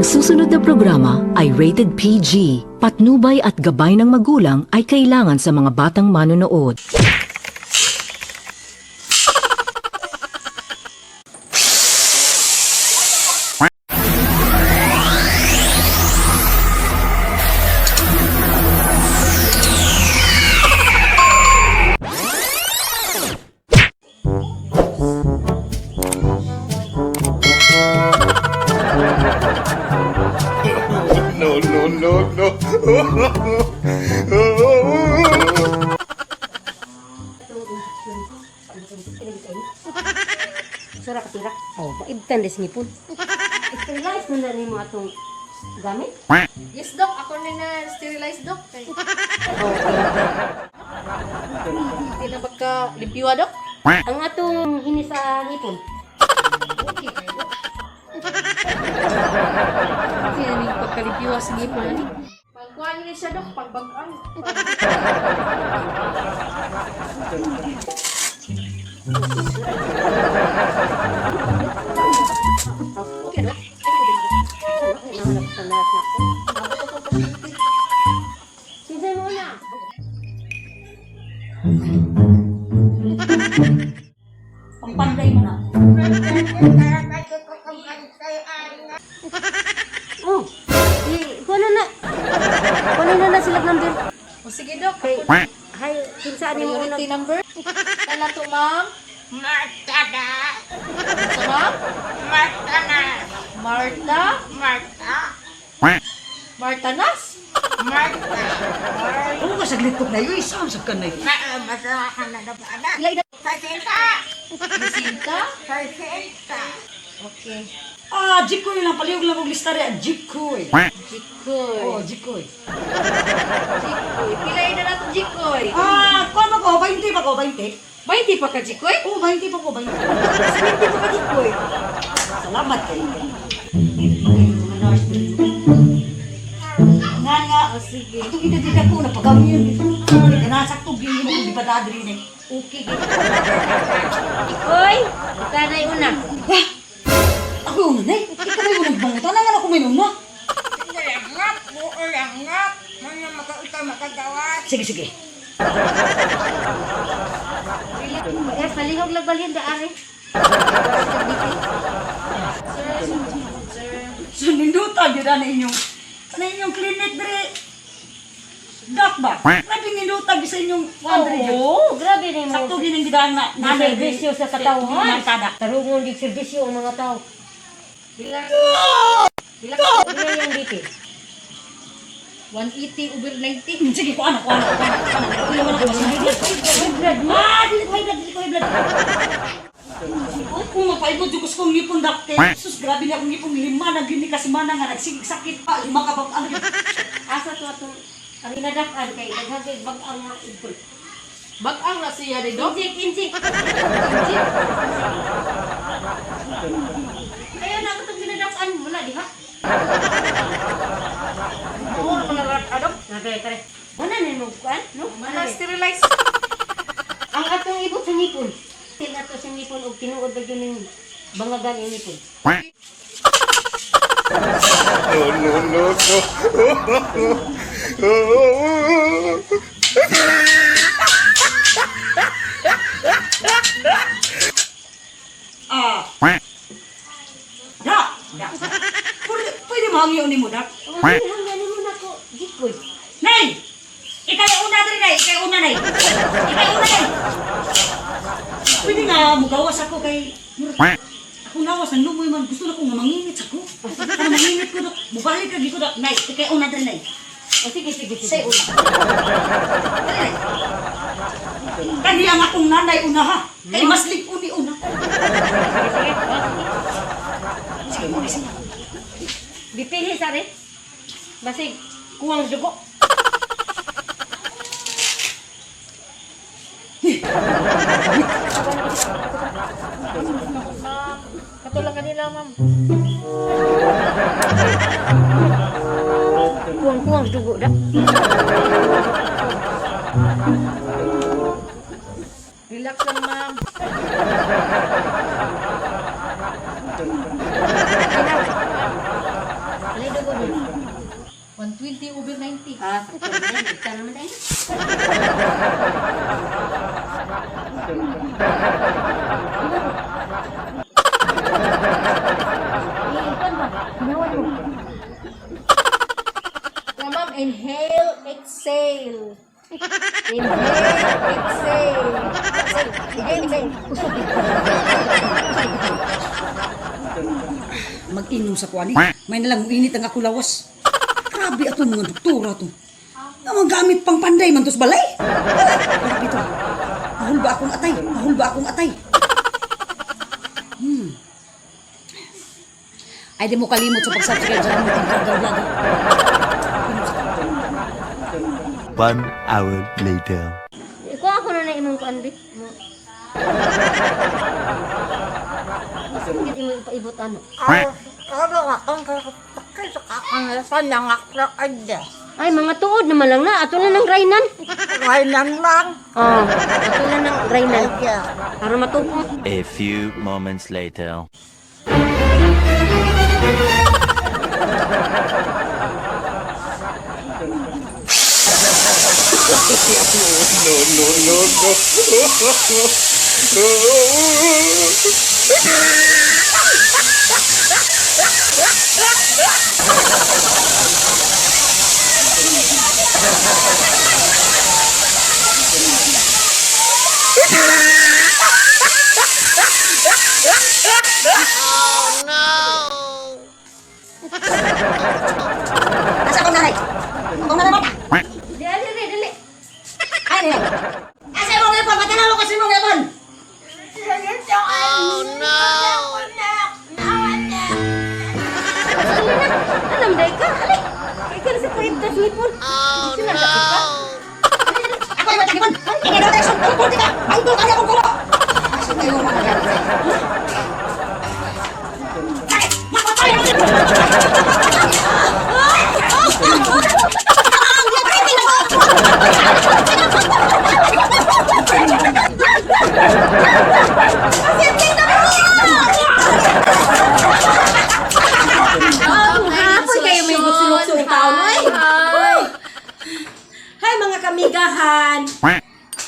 Ang susunod na programa ay rated PG. Patnubay at gabay ng magulang ay kailangan sa mga batang manonood. No, no, no, no. Sura ka tira. Oh, maibtan des ngipon. Sterilize mo na nimo atong gamit. Yes, Dok. Ako na na sterilize, Dok. Kay Hindi na pagka limpiwa, Dok. Ang atong hinis sa ngipon. Okay, kayo, Dok. Kasi na yung pagkalimpiwa sa ngipon. Ano? Pagkuhan niya siya, Dok. Pagbagang. Okay, Dok. Nahanap sa naras na ako. Sinsay mo na. Pangpanday mo na. Oh, eh, kuno na. Kuno na na sila number. O sige, Dok. Kay, hay, kinsa ni mo una. Priority number. Tala to, ma'am. Marta na. Sa ma'am? Marta na. Marta? Marta. Marta Nas? Ano ka saglit ko na yun? Isam sa ka na yun. Ila ina. Jacinta? Okay. Ah, Jikoy lang. Palihog lang kong lista rin. Jikoy. Jikoy. Oh, Jikoy. Jikoy. Pila ina na to, Jikoy? Ah, kuha ba ko? 20 ba ko? 20? 20 pa ka, Jikoy? Oh, 20 pa ko. 20. 70 pa ka, Jikoy. Salamat kayo. Nga nga. O, sige. Itong ito dito ko, napagamyan. Nasakto, gini mo kung di ba dadri na. Okay. Ikoy, ikaw na una. Ako yung una eh. Ikaw yung unang bangutan. Nga ako may una. Sige, sige. Eh, palihog lang balhin da ari. So, nindutan yun na inyong, na inyong clinic dre. Dak ba? Grabe nindutan sa inyong kuwan dre. Oo, grabe na mo. Sakto gining gidaan na nanay dre. Serbisyo sa katawhan. Tada. Tarungon di serbisyo ang mga tao. Pila? Pila? Pila yung BP? 180 over 90. Sige, kuan na, kuan na, kuan na, kuan na. Kuan na, High blood mo. Ah, dili ko high blood, dili ko high blood. Kung mapaibot yung gusto kong ngipon dakte. Sus, grabe na akong ngipon. Lima na gini kasi mana nga nagsigsakit pa. Lima ka ba? Ang Asa to atong ang inadakan kay daghan kay bag ang mga ipon. Bag-ang na siya, di, Dok? Injik, injik. Injik. Ayaw na ako itong ginadakan mo na, di ba? Oo, naman na rat, Dok. Nabe, tare. Wala na yung kuan, no? Mana sterilize. Ang atong ibot sa ngipon. Til ato sa ngipon og tinuod ba yun yung bangagan yung ngipon. No, no, no, no. Ah. Dak, dak. Pwede, pwede mahangyo ni mo, dak. Oh, hangganin mo na ko, Jikoy. Nay! Ikay una diri, nay. Ikay una, nay. Ikay una, nay. Pwede nga mugawas ako kay ako nawas ang lumoy man gusto na ko nga mangingit sa ko. Kana mangingit ko dok. Mubalik lagi ko dok. Nay, ikay una diri, nay. O sige, sige, sige. Say una. Dali, nay. Kani ang akong nanay una ha. Kay mas lig-uni una. Sige, sige. O, sige. Sige mo sige. Bipili sa rin. Basig, kuwang dugo. Ma'am, katulad kanila, ma'am. Kuwang-kuwang dugo da. Relax lang, ma'am. 120 over 90. Ah, sakto na. Ikaw naman tayo. Eh, ikaw ba? Ginawa mo. Yeah, ma'am, inhale, exhale. Inhale, exhale. Exhale, inhale, exhale. Mag-inom sa kuani. May nalang init ang ako lawas. Grabe ato mga doktora to. Nga mga gamit pang panday man tos balay. Grabe to. Mahul ba akong atay? Mahul ba akong atay? Ay di mo kalimot sa pag-subscribe sa among Team Vlog. 1 hour later. Ikaw ako na na imong kuan bi. Mo. Hindi mo ipaibot ano. Ay, mga tuod naman lang na. Ato na ng rainan. Rainan lang. Oh, ato na ng rainan. Para matupo. A few moments later. No, no, no, no. Asa akong nanay? Akong nanay bata. Dali, dali, dali. Ay, nanay. Asa imong ipon? Patanaw ko sa imong ipon. Oh no! Dali na. Alam, dahil ka. Ali. Kaya ka na sa kwintas ngipon. Oh, no. Ako ay matagipon. Ikaw daw tayo sungkol ka. Ang ka akong kulo. Asa kayo mga gamit? Hapon kayo may sulok-sulok taon. Ay. Hi! Hi, mga kamigahan.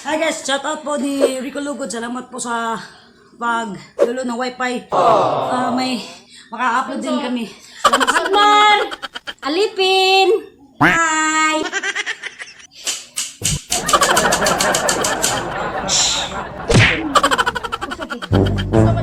Hi guys, shout out po ni Rico Lugod. Salamat po sa pag lulo ng wifi. Ah, may maka-upload din kami. Salamat sa Akmar. Alipin. Hi. Sa